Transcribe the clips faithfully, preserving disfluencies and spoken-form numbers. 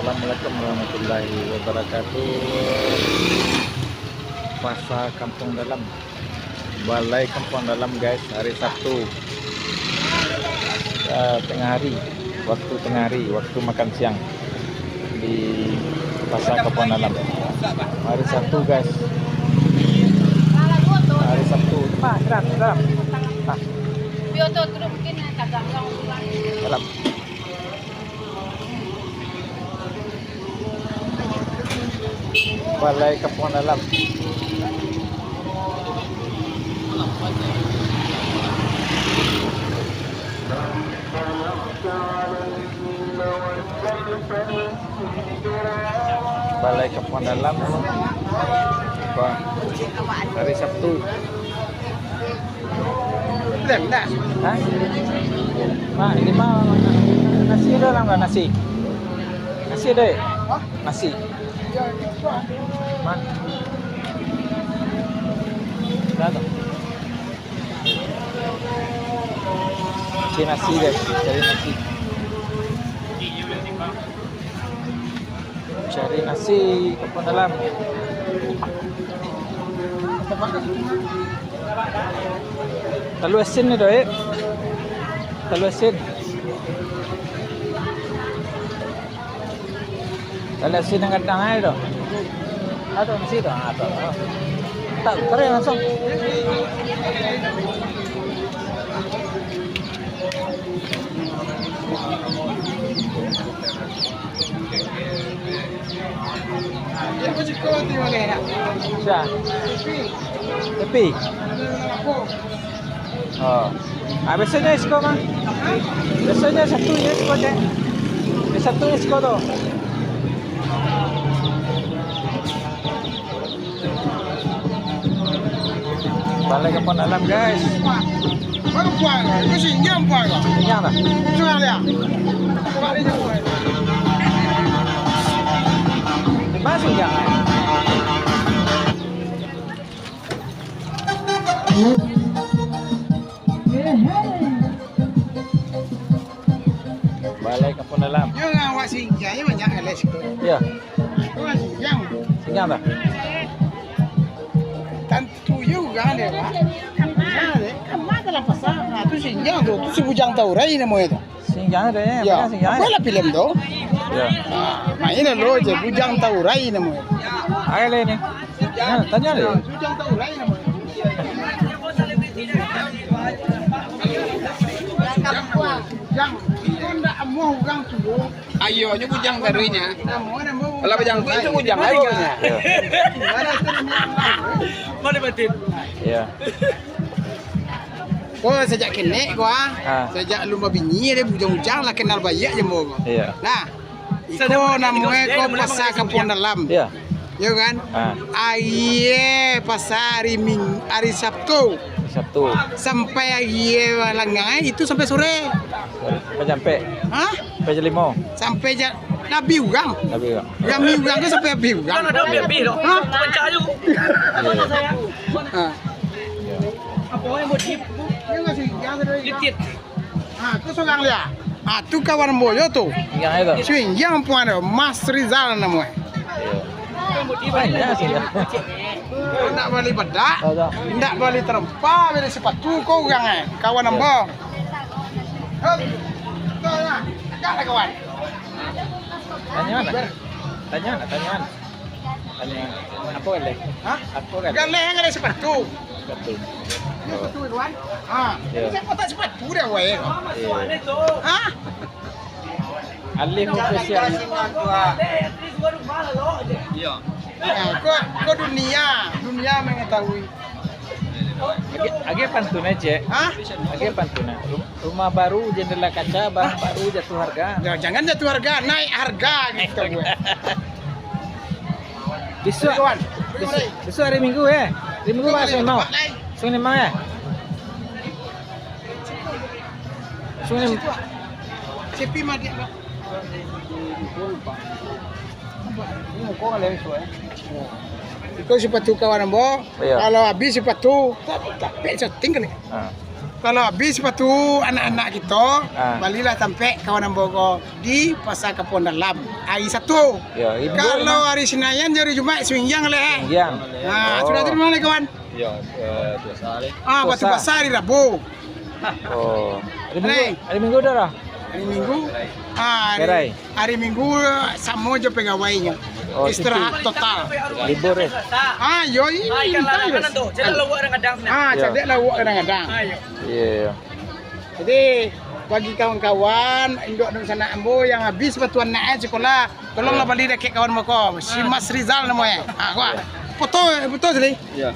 Assalamualaikum warahmatullahi wabarakatuh. Pasar Kampuang Dalam, Balai Kampuang Dalam, guys, hari Sabtu, eh, tengah hari, waktu tengah hari, waktu makan siang di Pasar Kampuang Dalam. Hari Sabtu, guys. Hari Sabtu. Ah, dalam, dalam. Ah. Dalam. Balai Kampuang Dalam. Balai Kampuang Dalam. Wah, hari Sabtu. Boleh, dah. Hah? Mak, ini mah nasi ado lah, nasi. Nasi ado, eh? Hah? Nasi. Mak. Dah tu. Cari nasi, guys. Cari nasi. Cari nasi, Kampuang Dalam. Talua asin ni, Doi. Talua asin. Talua asin nan gadang ai tu. Ado nasi tu. Ah, tu. Tak, kering langsung. Sia? Tepi. Oh. Ah, biasonyo siko mah. Biasonyo satu je siko, cek. Satu je siko tu. Balai Kampuang Dalam, guys. Baru pulang, itu si Injang pulang. Injang dah. Sudah dia. Balik je pulang. Di mana si Injang? Balai Kampuang Dalam. Yo, awak si Injang, yo banyak kali siko. Ya. Awak si Injang. Si Injang dah. Tantu juga deh, Pak. Nah, deh, kan mah dalam pasar. Nah, tu si Injang tu, tu si Bujang Taurai namonyo tu. Si Injang tu, eh, ya, bukan si Injang, apo eh? Lah filem tu? Ya. Nah, main lo je, Bujang Taurai namonyo. Ayo lah ni. Ya, tanya deh. Bujang Taurai namonyo. Bujang, itu ndak amuah urang tuo. Ayo, nyo Bujang Taurai nyo. Kalau Bujang Kuik tu Bujang ayo nyo. Ya. Mana itu namanya? Mana batin? Ya. Ko sajak kenek ko, ah. Ah. Sajak alun babini deh, bujang-bujang lah kenal baiak jo ambo ko. Iya. Nah, iko namonyo ko Pasar Kampuang Dalam. Iya. Yo kan? Ah. Aie pasar hari Ming-, hari Sabtu. Sabtu. Sampai aie langang, eh, itu sampai sore. Sampai jampe. Hah? Sampai jam limo. Sampai jam, labiah urang. Labiah urang. Rami urang tu sampai labiah urang. Kan ado lebih tu. Hah? Pancak tu. Iya. Ah. Iya. Apo yang buat dip? Dia masih jauh dari Litit. Ah, tu sorang dia. Ah, tu kawan ambo yo tu. Yang itu. Swing, yang puan tu, Mas Rizal namonyo. Iya. Banyak sih ya. Ndak bali bedak, ndak bali terempa, bali sepatu ko urang eh. Kawan ambo. Hop. Tu lah. Agak lah kawan. Tanya mana? Tanya mana? Tanya mana? Tanya mana? Apa galeh? Hah? Apa galeh? Galeh yang ada sepatu. Sepatu. Ini sepatu, kawan. Ha. Ya. Siapa tak sepatu dia, weh? Iya. Hah? Alih muka siang. Iya. Nah, kok, kok dunia, dunia mengetahui. Agi, agi pantun eh, Cek. Hah? Agi pantun eh. Ru-, rumah baru, jendela kaca, barang baru jatuh harga. Ya, jangan jatuh harga, naik harga gitu gue. Besok, besok, besok hari Minggu eh. Hari Minggu Pak Sunimang. Sunimang eh. Sunimang. Sepi mah dia, Pak. Iko sepatu kawan ambo. Iya. Kalau habis sepatu, tak, tak, tak setting kali. Ah. Kalau abih sepatu anak-anak kito, Ah. balilah tampek kawan ambo ko di Pasar Kapuang Dalam, ari Sabtu. Yo, ibu Kalau emang hari Sinayan jo hari Jumaik, suinggiang leh. Suinggiang. Ah, Oh. sudah terima leh, kawan. Yo, eh, biasa leh. Ah, Batu Puasa. Basah hari Rabu. Oh. Hari Minggu, Leh. hari Minggu dah lah. Hari Minggu. Ah, hari, Kerai. hari Minggu samo jo pegawainyo. Oh, Istirahat cuti. total. Libur, eh? Ah, yo, ini Ah, ikan entah, larangan Yus. tu. Cari lawak kadang-kadang. Ah, Yo. cari lawak kadang-kadang. Ah, yo. Iya, iya. Jadi, bagi kawan-kawan, induak dan sanak ambo yang abih sepatu anak, eh, sekolah, tolonglah Iya. bali dakek kawan ambo ko. Si Ah. Mas Rizal namo, eh. Ah, gua. Iya. Foto, foto sini. Iya.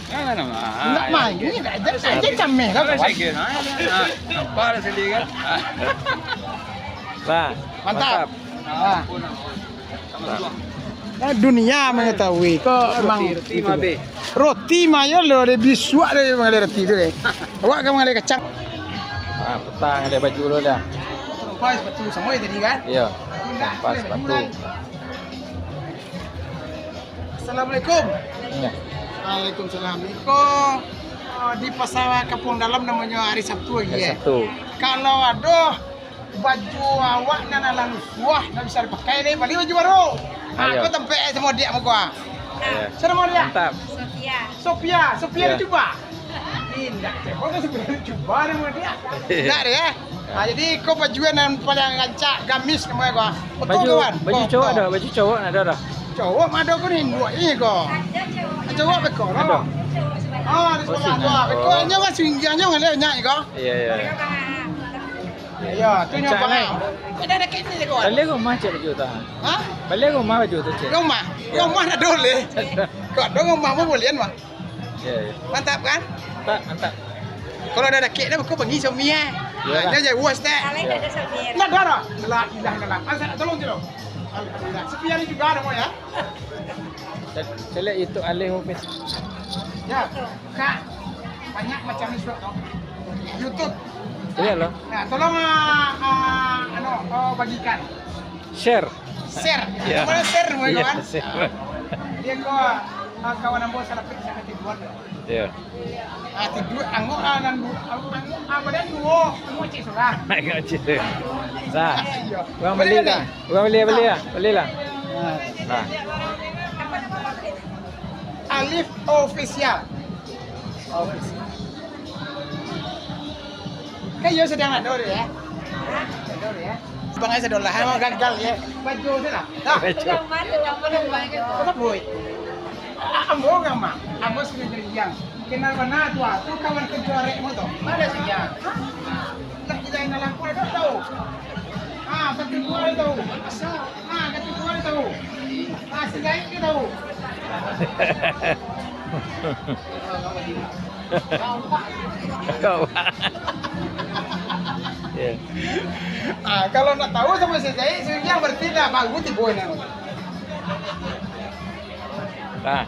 Jangan, Mak. Enggak Ah, main, iya. ini dah, dah, Ada dah, sakit. dah cameh lah, Ada kawan. sakit. Ah, ah. Nampak dah sendiri kan? Ah. Nah, Mantap. mantap. Ah. Nah. Nah, dunia mengetahui. Kok Roti, emang roti gitu. mah habis. Roti mah yo lo, dari bisuak dari mangalih roti tu, eh. Awak kan mangalih kacang. Ah, petang ada baju lo dah. Lepas sepatu sama je tadi kan? Iya. Lepas sepatu. Assalamualaikum. Iya. Waalaikumsalam. Iko, eh, di Pasar Kapuang Dalam namonyo hari Sabtu lagi, Hari eh. Sabtu. Kalau ado baju awak nan alah lusuah, nan bisa dipakai ni, bali baju baru. Ha, Ayo. Ko tampek samo diak muko, ah. Iya. Siapa nama diak? Mantap. Sofia. Sofia, Sofia Iya. ni cuba. Indak, cek. Kok Sofia ni cuba ni sama diak? Indak deh, eh. Ha, jadi ko baju nan paling rancak, gamis namonyo ko. Betul, Baju, kawan? baju Ko, cowok ko. dah, baju cowok ado dah. Cowok mah ado ko ni, induak ni ko. Cowok beko lah. Ado. Ah, di Oh, sekolah sini. ado. Beko Oh. nyo kan singgiangnyo ngalih nyak ni ko. Iya, iya, iya. Iya, tu nyo Cak bang. Nai. Kau dah dakek ni ko. Bali rumah cek baju tu. Ha? Bali rumah baju tu cek. Rumah. Ya. Rumah dah dulu. Kau ado rumah pun boleh mah. Iya, iya. Mantap kan? Mantap, mantap. Kalau dah dakek dah, kau panggil suami eh. Iyalah. Nah, dia jauh, Ustaz. Alai tak ada suami. Nah, dah dah. La ilaha illallah. Asal tolong je lo. Alhamdulillah. Sepi hari juga ada mau ya. Saya, saya lihat YouTube Alif Office. Ya, Kak. Banyak macam ni surat tu. YouTube. Iyalah. Nah, tolong ah, ah, anu, oh, bagikan. Share. Share. Ya. Mana share, Ya, kawan? share. Dia kau ah, kawan ambo salah periksa hati buat. Ya. Ah, tidur, angok ah, nan du-, angok, angok, ah, badan duo, angok cik surang. Angok cik surang. Nah, Iya. urang Boleh bali tak? lah. Urang bali, bali lah. Bali lah. Ah. Nah. Alif Official. Official. Kan yo sadang ado tu ya. Ado tu ya. Bang ai sadolah, mau gagal ya. Baju tu lah. Dah. Baju. Kau tak boleh. Ah, ambo urang mah. Ambo sudah jadi yang. Kenal bana tu ah. Tu kawan kerja arek mo tu. Mana sih ya? Lah kita yang dalam pun ada tahu. Ah, tapi gua tahu. Ah, kata gua tahu. Ah, si Zaid ke tahu. Kau. Ya. Ah, kalau nak tahu sama si Zaid, si Ujang berarti dah baru tibo ni. Nah.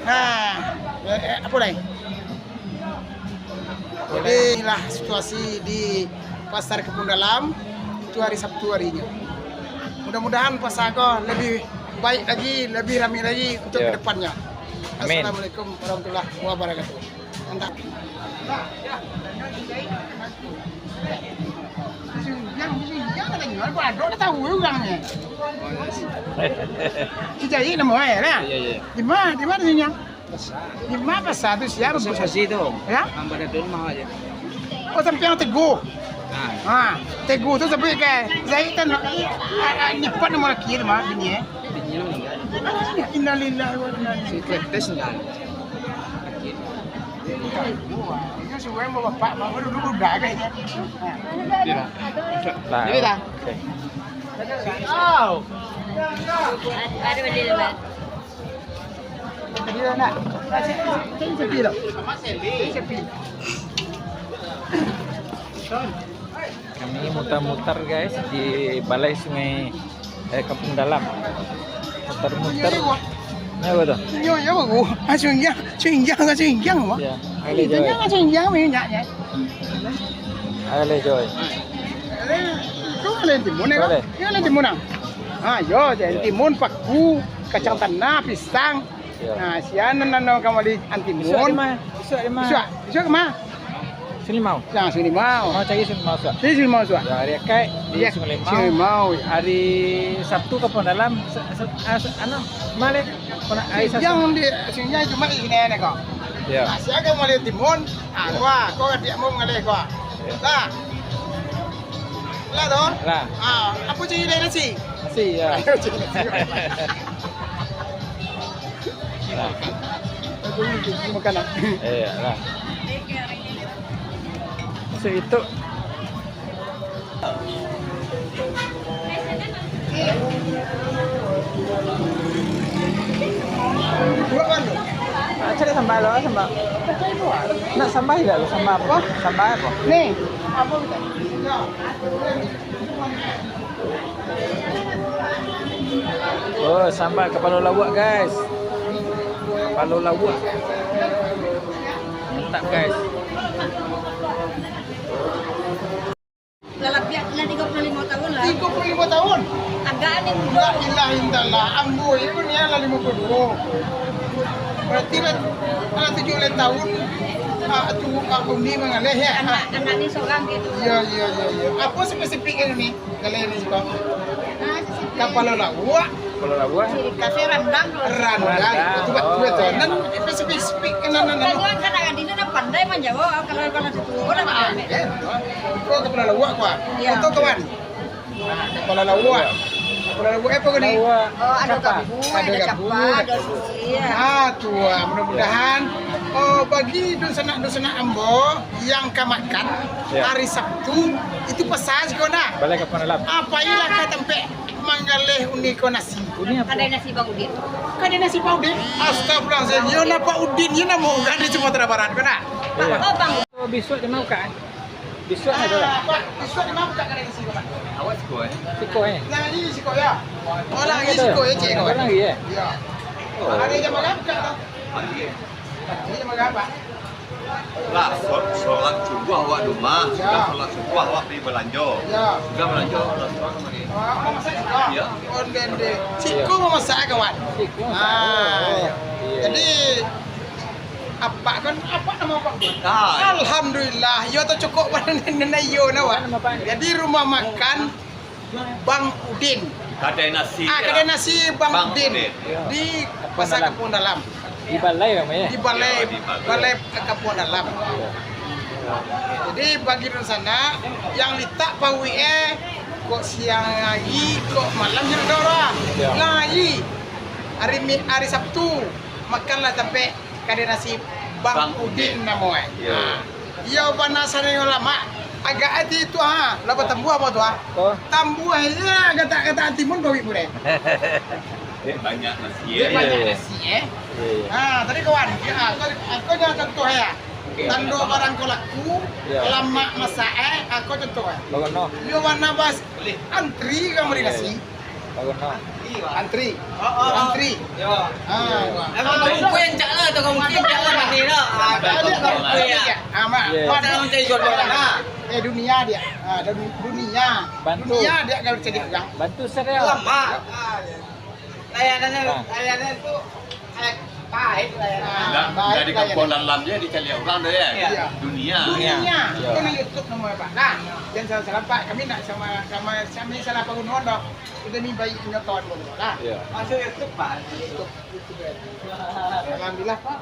Nah, eh, eh, apa lagi? Jadi inilah situasi di Pasar Kampung Dalam, itu hari Sabtu harinya. Mudah-mudahan pasar ko lebih baik lagi, lebih ramai lagi untuk Ya. kedepannya. Amin. Assalamualaikum warahmatullahi wabarakatuh. Mantap. Yang, yang ada tahu orangnya. Si Jai nama eh lah. Iya, iya. Di mana, di mana sini? Di mana pasar tu siapa? Pasar Besi tu. Ya? Hamba dah dulu mah aja. Oh, sampai yang Teguh. Nah. Ha, Teguh tu sampai ke Zaid kan. Ah, ah, ni pan nama laki dia mah bini eh. Bini meninggal. Innalillahi wa inna ilaihi. Si Kletes enggak. Wah, ini suruh yang bapak, bapak dulu budak kan. Nah, Jadi dah. oke. Oh. Ada beli lebar. Tadi dah nak. Nah, sini, sini sepi lah. Sini sepi. Kami mutar-mutar, guys, di balai sungai, eh, Kampung Dalam. Mutar-mutar. Ini apa tu? Ini apa, Bu? Ah, sungiang, sungiang, sungiang, Bu. Ya, ada Ini jauh. Sungiang, sungiang, minyak, ya. Ada jauh. Itu ada timun, ya, Boleh. Ini ada timun, ah. Ah, yo, jadi Ya. timun, paku, kacang Ya. tanah, pisang. Ya. Nah, sian nan, nan, nan kembali antimun. Besok di mana? Besok di mana? Besok, besok ke mana? Sungai Limau. Nah, Sungai Limau. Mau cari Sungai Limau suah. Di Sungai Limau suah. Ya, hari Ekaik di Iya, Sungai Limau. Sungai Limau. Hari Sabtu Kampung Dalam, sa-, sa-, ah, sa-, anu, maleh. Kona ai Siang di, siang Jumaik di sini ni kok. Ya. Nah, siang ka maleh timun, ah, wah, kok dia mau ngaleh kok. Ya. Lah. Lah tu. Lah. Ah, apa cari dari nasi? Nasi, ya. Ayo, cari nasi. Nah. Aku ni makanan. Iya, lah. Nasi itu. Ah, cari sambal lo, sambal. Nak sambal tidak lo? Sambal apa? Sambal apa? Ni. Apa kita? Oh, sambal kapalo lauak, guys. Kapalo lauak. Mantap, guys. Lah labiah, lah tigo puluah limo tahun lah. Tigo puluah limo tahun? Agak ni mudo. La ilaha illallah. Ambo ni lah limo puluah duo. Berarti lah, lah tujuah baleh tahun, ah, tu, ah, Uni mangaleh, ya? Anak, anak ni sorang gitu. Iya, iya, iya, iya. Apa spesifik ni? Kalau ini suka. Kapalo lauak. Kapalo lauak. Ciri khasnya randang. Randang. Randang. Itu, Pak. Oh. Betul. Nan spesifik, spesifik, nan, nan, nan. Kalau anak-anak itu dah pandai manjawab, kalau, kalau itu, orang Ah, pandai. Eh, oh, kapalo lauak, Pak. Iya. Untuk kawan. Nah, kapalo lauak. Kapalo lauak apa ni? Lauak. Oh, ada Capa. Gabus, ada gabus, capa, ada sisir. Ah, tu, ah, mudah-mudahan, oh, bagi dunsanak-dunsanak ambo yang ka makan Ya. hari Sabtu, itu pasal siko nah. Balai Kampung Dalam. Ah, pailah ka tampek manggaleh Uni ko nasi. Uni apa? Kadai nasi Bang Udin. Kadai nasi Bang Udin? Astagfirullahaladzim. Yo, napa Udin? Yo, namo urang di Sumatera Barat ko nah. Iya. Oh, Bang. Oh, bisuak di ma buka, eh? Bisuak ado lah. Ah, Pak, bisuak di ma buka kadai nasi, Pak? Awak siko, eh? Siko, eh? Nah, ini siko, ya. Oh, lah, ini siko, ya, cik, kawan. Lagi, ya? Iya. Oh. Hari jam berapa buka, Bang? Hari jam berapa? Lah, so-, solat subuh awak di rumah, Ya. sudah solat subuh awak pai balanjo. Ya. Sudah balanjo, awak pulang kamari. Ah, awak masak siko? Ya. Onde-onde. Siko mamasak, kawan. Siko mamasak. Ah, Oh, iya. iya. Jadi, apak kan, apak namo apak tu? Ah, iya. Alhamdulillah, yo tacokok badan nan iyo nah, Wak. Nama apak ni? Jadi, rumah makan Bang Udin. Kadai nasi, Ah, ya. kadai nasi Bang Bang Udin Udin. di Kampung Pasar Dalam. Kampung Dalam. Di balai namanya? Di balai, Ya, di balai. balai Kampung Dalam. Jadi, bagi dunsanak, yang litak paruik, eh, kok siang hari, kok malam jadi dah. Ya. Lah, hari, hari Mi-, hari Sabtu, makanlah tampek kadai nasi Bang Bang Udin Udin. namo, eh. Ya. Ha. Iyo, bana sananyo lamak. Agak ati tu, ha. Lah batambuah apa tu, ha? Oh. Tambuah, ya, kata-kata timun kau ibu deh. Dia banyak nasi, Dia ya. banyak Iya, iya. nasi, eh. Iya, iya. Ha, tadi kawan, ya, aku, aku jangan contoh, ya. Oke. Tando barang kau laku, Iya. lamak masak, eh, aku contoh, eh. Bagus, no. Iyo, bana bas, antri kau beri Iya, nasi. iya. Bagus, no. Antri. Oh, oh, oh. Antri. Yo. Ah, Iya. wah. Emang kamu pun yang cak lah, atau kamu pun yang cak lah, mati lah. Ah, Ada kamu ada pun yang cak. Ah, mak. Iya. Mak, Macam kamu cari jual barang, ah. Eh, dunia dia. Ah, ada du-, dunia. Bantu. Dunia dia kalau cari orang. Bantu saya. Lama. Ah, iya. Layanan, Nah. layanan tu, eh, baik layanan. Ah, Dah, baik dari layanan. Kampung Dalam je dicari orang dah, ya? Iya. Dunia. Dunia. Iya. Kena YouTube nomor, Pak. Nah, jangan salah-salah, Pak. Kami nak sama, sama, sama salah pengguna dah. Kita ni baik nyoton dulu lah. Iya. Masuk YouTube, Pak. YouTube, YouTube, ya. Alhamdulillah, Pak.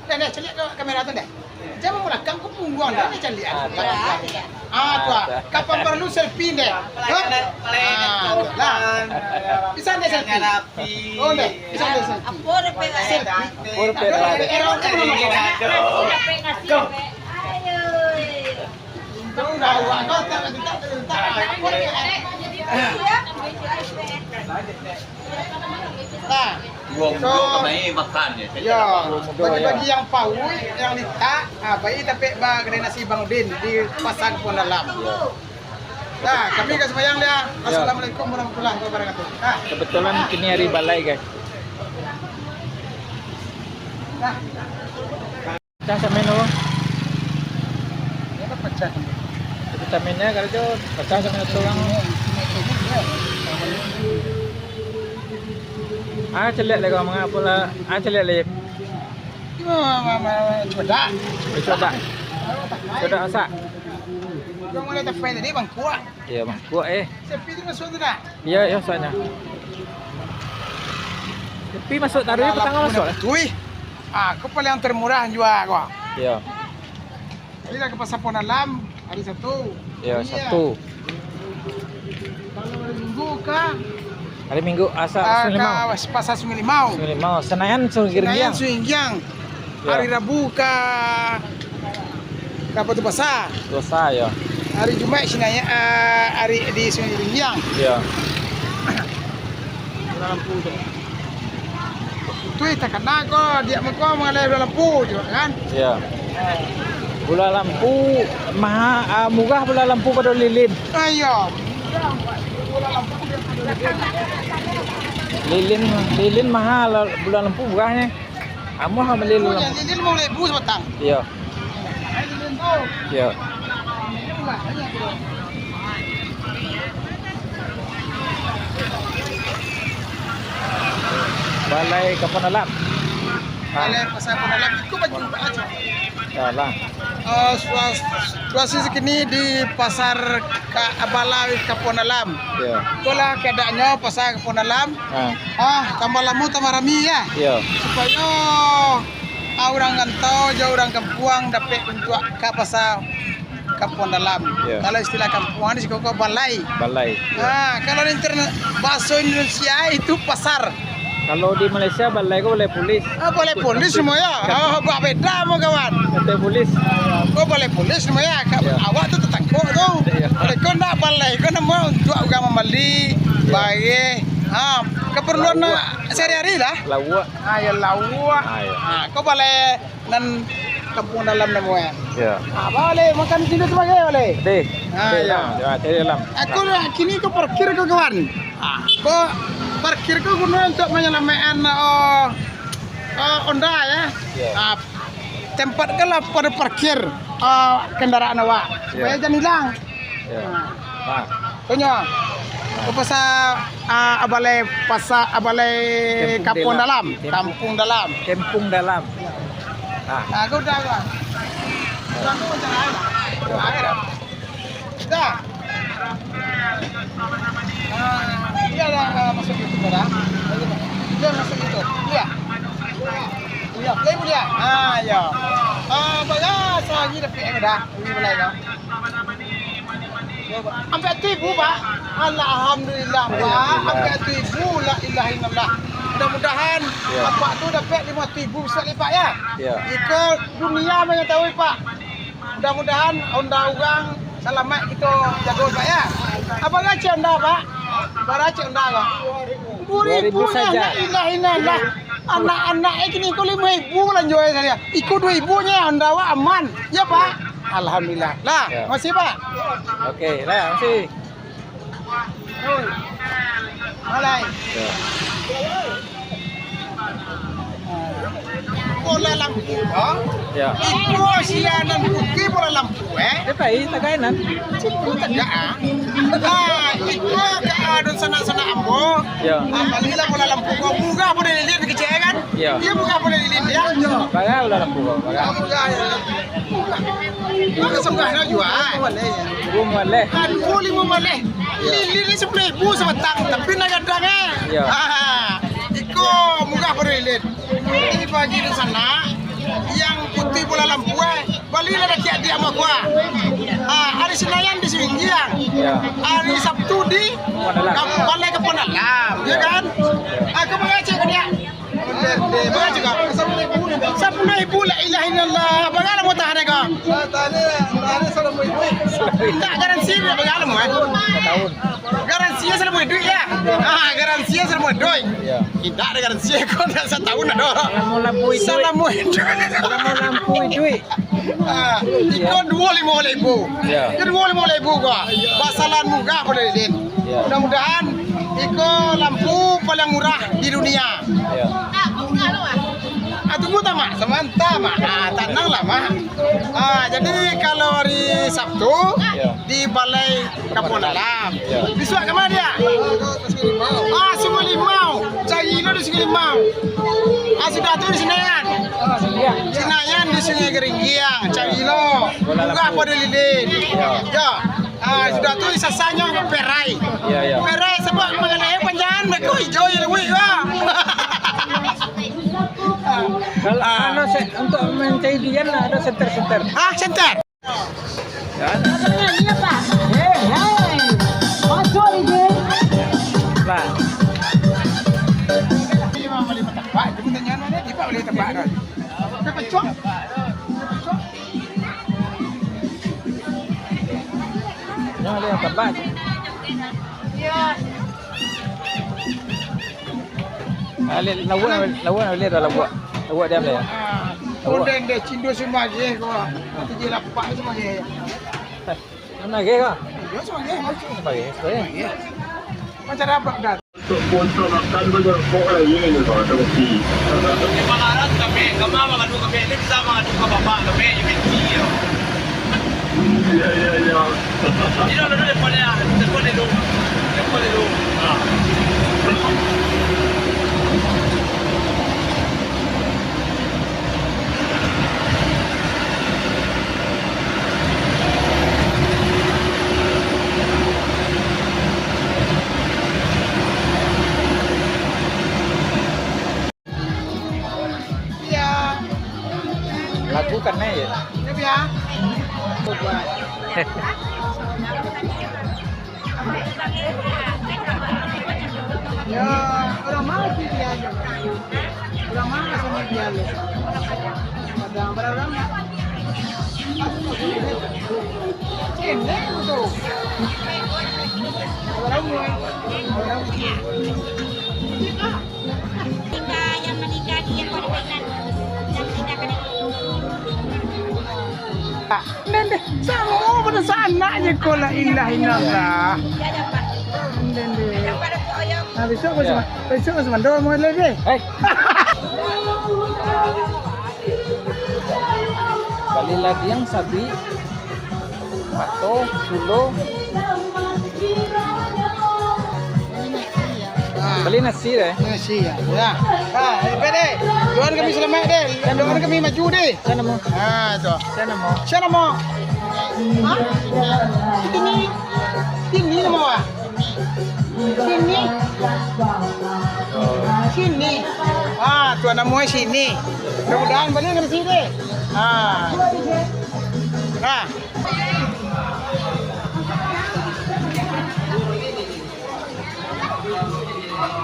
Dah, dah, caliak ka kamera tu dah. Jangan belakang, kau pungguang dah, dah caliak. Ah, tak. Ah, tu ah. Kapan perlu selfie deh? Pelayanan, Hah? pelayanan Ah, korban. lah. Bisa deh selfie. Rapi. Oh, deh. Bisa deh selfie. Apa repe Selfie. Apa repe Aduh, lari? Aduh. Ayo. Nah, Dua so, mudo kami makan je. Ya, Dua mudo, bagi-bagi ya. yang paruik, yang litak, ah, pai tapek ba kadai nasi Bang Udin di Pasar Kampung Dalam. Ya. Nah, kami ka sumbayang dia. Ya. Assalamualaikum warahmatullahi wabarakatuh. Nah. Kebetulan kini hari balai, guys. Nah. Pacah samin tu. Pacah. Pacah saminnya, kalau tu pacah samin tu, Bang. Ah, caliak lah kau, mangapa lah? Ah, caliak lah. Cuma, ma-, ma-, cuaca. Cuaca. Sudah masak? Yang mana tapai tadi, bangkuak? Iya, bangkuak, eh. Sepi tu masuk tu dah? Iya, iya, soalnya. Sepi masuk taruh, petang masuk lah. Tui. Ah, aku paling termurah jua aku. Iya. Bila ke Pasar Pon Alam, hari Sabtu. Iya, Sabtu. Kalau hari Minggu ka, hari Minggu, asa, ah, Sungai Limau. Ka Pasar Sungai Limau. Sungai Limau. Senayan, Sungai Senayan, Giriang. Sungai Giriang. Ya. Hari Rabu ka, ka Batu Pasar. Batu Pasar, ya. Hari Jumaik Senayan, ah, hari di Sungai Giriang. Ya. Dalam pun tu. Tu takana ko, diak mako mangaleh bola lampu juo kan? Iya. Bola lampu maha, ah, murah bola lampu pado lilin. Ah, iya. Lilin, lilin maha, bola lampu murahnyo. Amuah bali bola lampu. Lilin limo ribu sabatang. Iya. Lilin tu. Iya. Balai Kampung Dalam. Ah. Balai Pasar Kampung Dalam, iko baju aja. Salah. Eh, suas-, situasi sakini di Pasar Ka-, Balai Kampung Dalam. Iya. Itulah keadaannya Pasar Kampung Dalam. Ah. Ah, tambah lamo tambah rami ya. Iya. Supayo, ah, urang rantau jo urang kampuang dapek untuak ka Pasar Kampung Dalam. Iya. Kalau istilah kampuang di siko ko balai. Balai, iya. Ah, kalau di interna-, bahaso Indonesia itu pasar. Kalau di Malaysia, balai ko balai polis. Ah, balai polis namo ya. Ah, ba-, beda mo kawan. Kantor polis. Ko balai polis namo ya. Ka-, iya. Awak tu tatangkok tu. Iya. Balai ko ndak balai, ko namo untuak urang mambali, iya, bareh. Ah, keperluan sehari-hari lah. Lauak. Ah, ya lauak. Ah, iya. Ah, ko balai nan Kampung Dalam namo e. Iya. Ah, baleh makan sini tu bagai baleh. Deh. Ah, deh, iya. Lam. Ya, cari lam. Aku lah kini ko parkir ko kawan. Ah, ko parkir ko guno untuak manyalamaikkan, oh, oh, onda ya. Iya. Ah, tempatkanlah pada parkir, ah, kendaraan awak supaya jan hilang. Iya. Nah. Nah. Konyo. Ko pasar, ah, balai pasar, ah, balai Kampung Dalam. Kampung Dalam. Kampung Dalam. Nah. Nah, ko udah, udah. Udah, ko udah, udah. Udah. Ah, iya lah, ah, masuk YouTube dah. Iya, masuk YouTube. Iya. Iya, play dia. Ah, iya. Ah, bagus lagi dapek dah. Ini mulai dah. Ampek tu ibu, Pak. Alhamdulillah, Pak. Alhamdulillah. Ampek tu ibu, la ilaha illallah. Mudah-mudahan, ya, Apak tu dapek limo tu ibu bisa lipat, ya. Ya. Iko dunia mangatahui, Pak. Mudah-mudahan onda urang salamaik kito jago, Pak, ya. Apo kecek onda, Pak? Bara kecek onda, Pak? Duo ribu saja. Duo ribu saja. La ilaha illallah. Anak-anak, eh, kini ko limo ribu balanjo sajo. Iko duo ribu nyo, onda awak aman. Ya, Pak? Alhamdulillah. Lah, ya, makasih, Pak. Oke, lah, makasih. Oi. Malai. Ya. Bola lampu, ha? Ya. Iko sia nan putiah bola lampu, eh? Dia pai tagainan. Cuma tegak, ah. Ah, iko ka adun sanak-sanak ambo. Ya. Ah, balilah bola lampu ko murah pado lilin kecek, kan? Ya. Iyo murah pado lilin, ya. Bara bola lampu ko, bara? Murah, murah, ya. Murah. Murah sebelah nak jual. Duo maleh. Ah, duo limo maleh. Ya. Lilin ni sapuluah ribu sabatang, tapi nak gadang, eh. Ya. Ah, iko murah pado lilin. Ini bagi di sana, yang putiah bola lampu, eh, balilah daki adiak ambo ko. Ah, hari Senayan di Singgiang. Ya. Hari Sabtu di Kampung Dalam. Balai Kampung Dalam, ya kan? Ya. Aku mangecek ka dia. Mangecek ka. Sapuluah ribu, la ilaha illallah. Bagaimana mau tahan ko? Indak garansi, bagaimana mau, eh? Setahun. Garansi salamo iduik, ya? Ah, garansi salamo iduik. Ya. Indak ado garansi ko, ndak satahun ado. Salamo lampu iduik. Salamo iduik. Salamo lampu iduik. Ah, iko duo limo ribu. Ya. Iko duo limo ribu ko. Basalahan murah pado lilin. Ya. Mudah-mudahan iko lampu paling murah di dunia. Ya. Ah, tunggu tak, Mak? Samanta, Mak. Ah, tananglah, Mak. Ah, jadi kalau hari Sabtu, ya, di Balai Kampung Dalam. Ya. Bisuak ka ma dia? Ah, Sungai Limau. Cari lo di Sungai Limau. Ah, sudah tu di Senayan. Ya. Senayan di Sungai Giriang. Cari lo Oh, bunga lampu. Bunga pada lilin. Ya. Ya. Ah, sudah tu sasanyo perai. Ya, ya. Perai sabab manggaleh panjang, beko ijo je luwih, wah. Kalau, ah, anu, se-, untuk mancari durian lah, ada senter-senter. Ah, senter. Ya. Hei, hei. Masuk, Ijin. Lah. Dia memang boleh bertebak, cuma tanya mana, dia tak boleh tebak dah. Dah pecah. Nah, dia tebak. Ah, lihat, lawan, lawan, lihat dah lawan. Lawan dia ambil. Ah, lawan. Onde, onde, cindo sumageh ko. Tijih lapak sumageh. Sumageh ko? Iyo, sumageh, maksud. Sumageh, sumageh. Sumageh. Macam rabak dah. Untuk sponsor makan tu, kok lah, ye, ni, kawan, sama si. Dia mangadu kami, kama mangadu kami, ni bisa mangadu ka bapak kami, ye, benci, ye. Iya, iya, iya. Ini udah, udah, telepon dia, telepon dia dulu. Telepon dia dulu. Ah. Iya. Lagu kan, eh, ya? Iya, iya. Ya, orang mana sih dia aja? Orang mana sama dia aja? Ada berapa orang? Ini tu. Orang mana? Orang mana? Tinggal yang meninggal di yang kau dengar. Yang meninggal kena. Nende, samo pado sanak je ko, la ilaha illallah. Nende. Nah, besok masih, besok masih mandor mau lagi. Hei. Bali lagi yang sabi, mato, sulo. Bali nasi deh. Nasi, ya. Ya. Ha, eh, deh. Doakan kami selamat deh. Doakan kami maju deh. Siapa nama? Ha, tu. Siapa nama? Siapa nama? Ha? Sini. Sini nama, wah. Sini. Sini. Ah, tuan namuai sini. Mudah-mudahan bali ngerti deh. Ah. Ah.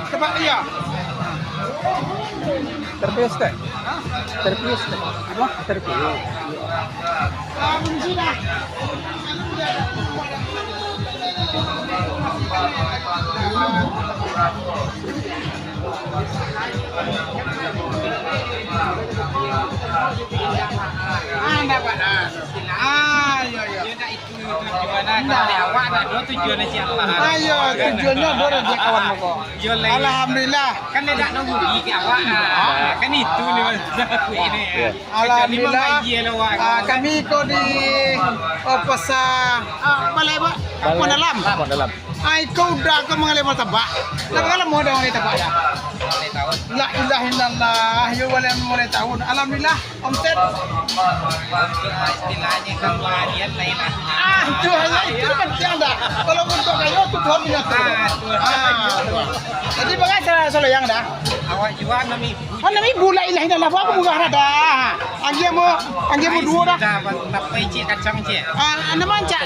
Cepat dia. Terpius, Tek? Hah? Terpius, Tek? Apa? Terpius. Ah, bunyi sudah. Ah, dapat, ah. Ah, iya, iya. Tujuan awak nak do tujuan si Allah. Ayo, tujuannyo do dari kawan mako. Yo, lai. Alhamdulillah. Kan dia tak nunggu di awak. Ah, kan itu ni maksud aku ini. Ya. Alhamdulillah. Kecuali memang iya lah, wak. Ah, kami ko di, oh, pasar, ah, balai, Pak? Balai Pon Dalam. Pon Dalam. Ai, ko udah ko manggaleh martabak. Lah, berapa lama dah manggaleh martabak dah? La ilaha illallah, yo, balai mulai tahun. Alhamdulillah, omset. Istilahnyo kan warian lain lah. Ah, itu hanya itu penting dah. Kalau untuk kayu tu Tuhan punya tu. Ah, Tuhan. Ah, Tuhan. Jadi, bagaimana saloyang dah? Awak jual enam ribu. Oh, enam ribu, la ilaha illallah, apa murah dah. Anggi mau, anggi mau duo dah. Tapi cik kacang cik. Ah, nama cak?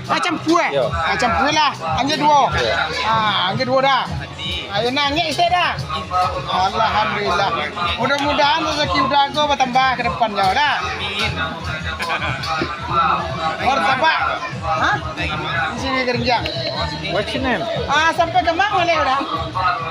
Macam kue. Yo. Macam kue lah. Anggi duo. Yo. Ah, anggi duo dah. Ayo nangis saya dah. Alhamdulillah. Mudah-mudahan rezeki udah ko bertambah ke depannya dah. Amin. Martabak. Hah? Di sini kerja. What's your name? Ah, sampai ke mana boleh udah?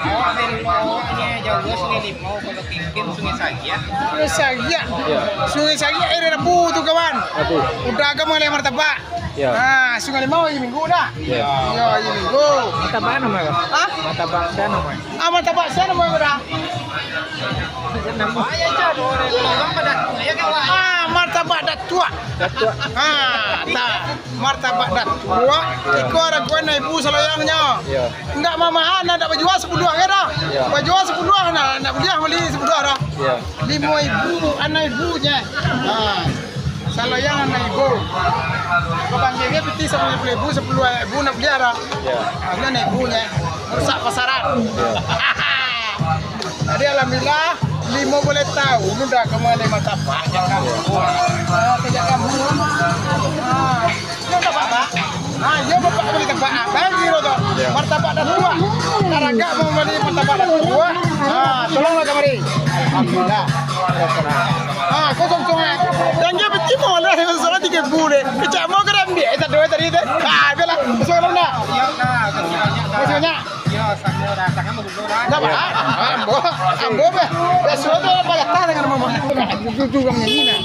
Awak dari bawahnya jauh Sungai Limau, kalau Kingkin Sungai Sagiak. Sungai Sagiak. Ya. Sungai Sagiak, eh, Rabu tu, kawan. Rabu. Udah agak mengenai martabak. Ya. Ah, Sungai Limau hari Minggu dah. Ya. Ya, hari Minggu. Martabak nama apa? Hah? Martabak siapa nama? Ah, martabak siapa nama udah? Nama. Ah, martabak Datuak. Datuak. Ah, tak. Martabak Datuak, iko aragoan anam ribu saloyangnyo. Ya. Ndak mamaha, ndak bajua sapuluah ka dah. Ya. Bajua sapuluah, nah, ndak buliah bali sapuluah dah. Ya. Limo ribu, anam ribu je. Ha. Kalau yang anak ibu, kau panggil dia piti sepuluh ribu, sepuluh ribu nak beli arah. Ya. Nah, dia anak ibunya, merusak pasaran. Ya. Jadi alhamdulillah, limo boleh tahu, ini dah kemana mata banyak kan. Ah, sejak kamu. Ah, ini tak apa. Ah, iya bapak beli tempat apa? Biro tu. Ya. Martabak dah tua. Taragak mau beli martabak dah tua. Ah, tolonglah kamari. Alhamdulillah. Ah, kosong sungai. Yang dia benci mau lah, yang salah tiga puluh deh. Kecak mau kena ambil, eh, satu tadi tu. Ah, biarlah. Kosong lah. Terima kasih banyak. Terima kasih banyak. Yo, sambil datang kan, dulu lah. Ndak apa. Ambo, ambo bah. Biaso tu lah pagatah dengan mama. Jujur urang nyanyi nah.